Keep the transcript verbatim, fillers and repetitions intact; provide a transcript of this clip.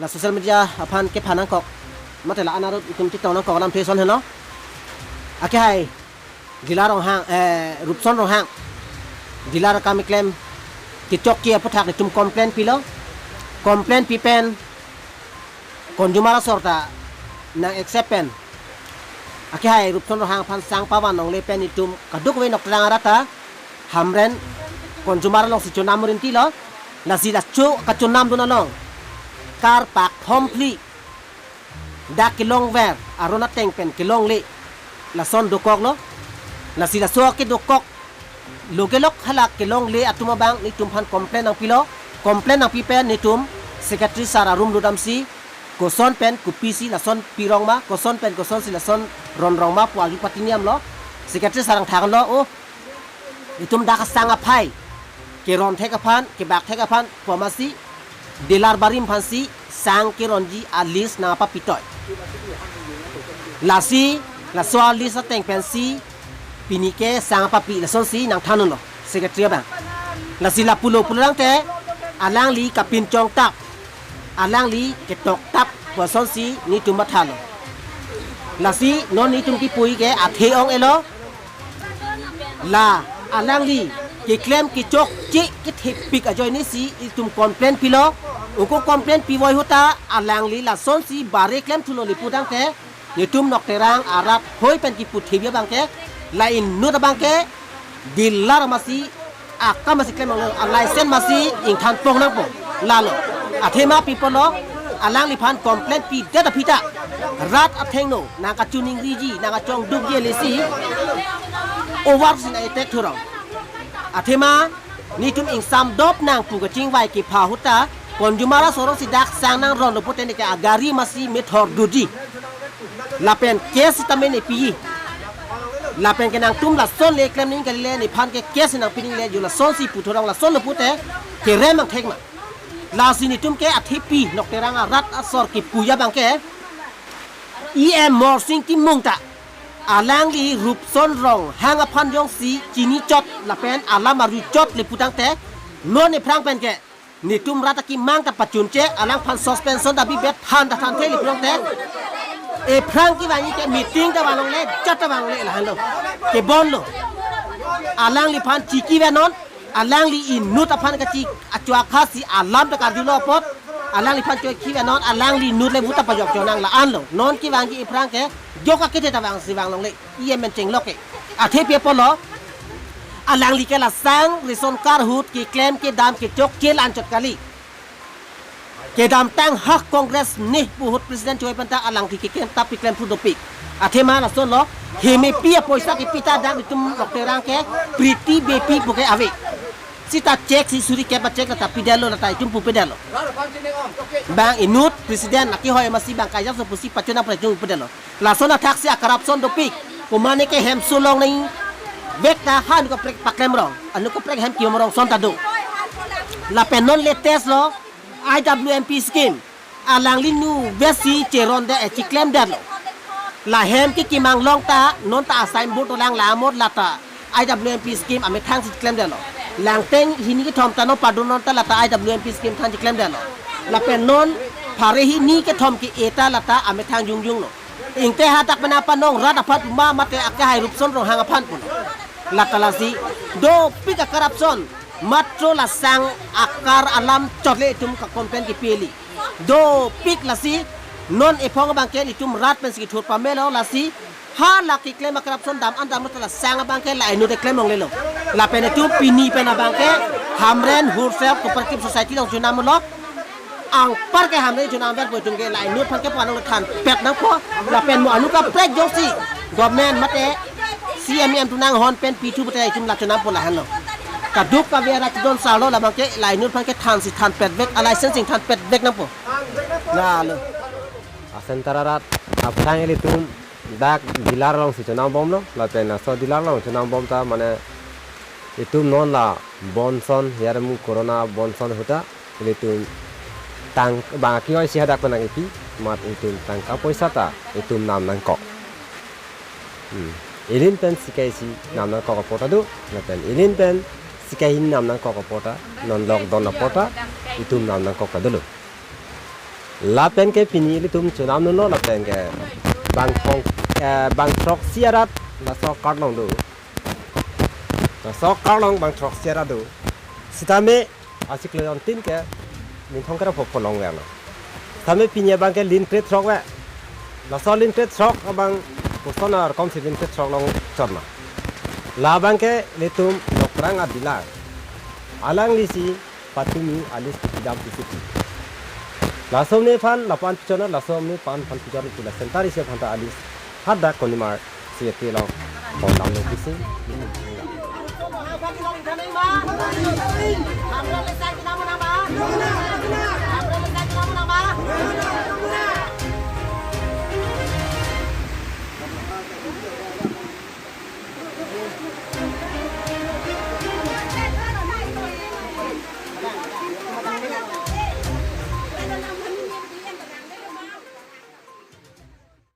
Social media aphan kephan nangkok, mate la-an arut itum chetong nangkok alam thesen heno. Akehai Dila Ronghang, eh, Rupson Ronghang, Dila akam keklem kechokche aputhak itum complain pilo. Complain pi pen consumer asor ta nang accept pen, akehai Rupson Ronghang aphan sang pavan longle pen itum kadokave Nokterang arat ta Hamren consumer alongsi chonam rinti lo. Lasi laso kachonamdun along karpak thom phli dak kelongver aron ateng pen kelongle, lason dokoklo. Lasi laso akedokok lo kelok halak kelongle atum abang nelitum aphan complain nangpilo. Complain nangpi pen nelitum secretary sir arum ludamsi koson pen kopisi lason pirong ma, koson pen kosonsi lason ronrong ma pu arju pati niam lo. Secretary sir nangthanlo, oh, itum dak sang aphai keron thek aphan, kebak thek aphan pu amatsi dealer barim aphansi sang keronji a-list nangpapitoi. Lasi laso a-list ateng pensi pini ke sang papi, lasonsi nangthandunlo secretary abang. Lasi lapulo pulo tangte alangli kapinchong tap, alangli ketok tap pu asonsi nelitum mathalo. Lasi non nelitum kipu ke athe ong-elo. La alangli keklem kechokche kethepik ajoinesi itum complain pilo. Ako complain pivoihui ta alangli lasonsi bare klemthulo le pu tangte, nelitum Nokterang arat hoi pen kipu thebi abang ke, la inut abang ke dealer amatsi, akam amatsi klem nanglo, a-license amatsi ingthan pong nangpo. Lalo athema pi apotlo, alangliphan complain pidet aphi ta rat athengno nangkachiningriji, nangkachongdukji lesi over si nang-attack thurong. Athema nelitum ingsam dop nang pu kachingvai kepha ahut ta consumer asor si dak sang nangronlo pute neke agari amatsi methor dodi. Lapen case sitame nepiji. Lapen ke nangtum lason le klem ning kali le, nephan ke case nangpi ning le, jo lasonsi puthurong, lasonlo pute kerem angthek ma. Lasi nelitum ke athepi Nokterang arat asor kipuji abang ke, E M Morsing Timung ta alangli Rupson Ronghang aphan jongsi chinichot lapen alam arjuchot le pu tangte, non ephrang pen ke nelitum rat akemang ta pachunche, alangphan suspension ta bibet, than ta thanthe le pu tangte, ephrang kevangji ke meeting ta vanglongle, jat ta vanglongle, lahenlo. Kebonlo. Alangliphan chiki venon, alangli inut aphan kachi achua khasi alam ta karjulo apot, alangliphan choi ki venon, alangli inut le buta pajok chonang, la-anlo. Non kevangji ephrang ke jok akethe ta vangsi vanglongle, E M pen chenglok ke. Athe pi apotlo, alangli ke la sang ration card ahut keklem kedam kechokche la-anchot kali. Kedamtang ha Congress ne pu ahut president choi pen ta alangli keklem tap keklem thu dopik. Athema lasonlo, hemepi apoisa kepi ta dak itum Nokterang ke Priti Beypi pu ke ave. Sita cheque si suri kep a-cheque lata pidetlo, lata itum pu pidetlo. Bang inut president akehoi amatsi bang kajak so pusi pachonam prajung pidetlo. Lason athaksi a-corruption dopik. Komane ke hem sulong nangvek ta ha anut kaprek paklem rong, anut kaprek hem kiom rong ason ta do. Lapen non latest lo, I W M P scheme. Alangli nu vesi cheronde, eh, chiklemdetlo. La hem ke kimang long ta, non ta a-signboard dolang, la amot lata I W M P scheme amethang si chiklemdetlo. Langteng hini kethom ta non padun non ta lata I W M P scheme than chiklemdetlo. Lapen non phare hini kethom ke-e ta lata amethang jungjunglo. Ingte hadak pen apa nong rat aphan puma mate akehai Rupson Ronghang aphan pulo. Lata lasi dopik a-corruption, matro la sang akar alam chot le itum ka-complain kepi kali. Dopik lasi non ephong abang ke itum rat pensi kethur pamelo, lasi ha la keklem a-corruption dam an dam ta la sang abang ke la inut keklem longlelo. Lapen itum pini pen abang ke Hamren Wholesale Cooperative Society along chonamlo. Anpar ke Hamren chonam pen pu itum ke la inut aphan ke pu anong thanpet nangpo. Lapen mo anut kaprek jongsi government mate C M M tu nanghon pen pithu pute itum la chonampo, lahenlo. Kaduk kave arat don salo, labang ke la inut aphan ke thansi thanpetvek, a-license thanpetvek nangpo. Lalo. A-center arat aphrang ilitum dak dealer alongsi chonambomlo, lapen laso dealer along chonambom ta mane itum non la bonson, yarmu corona bonson ahut ta ilitum tang bang akehoi si hadak pen nangkepi, mat itum tangka poisa ta itum nam nangkok. Hmm. Ilin pen sika isi nam nangkok apot ta do, lapen ilin pen sika hini nam nangkok apot ta, non lockdown apot ta itum nam nangkok ta dolo. Lapen ke pini ilitum chonam nunlo lapen ke bang thong, eh, bang throksi arat laso card along do. Laso card along bang throksi arat do. Sitame achiklo jontin ke nin thong kre pho pho longverlo. Sitame pini abang ke lin krethrok ve. Laso lin krethrok abang koson arkom si lin krethrok longchot ma. Labang ke ilitum Nokrang a-dealer. Alanglisi patumi a-list pidam pu si pi. Laso amne aphan lapu-an pichot nang, laso amne aphan pichot nang pu la center isi aphan ta a-list hadak konimar si ete along pon damlo pusi.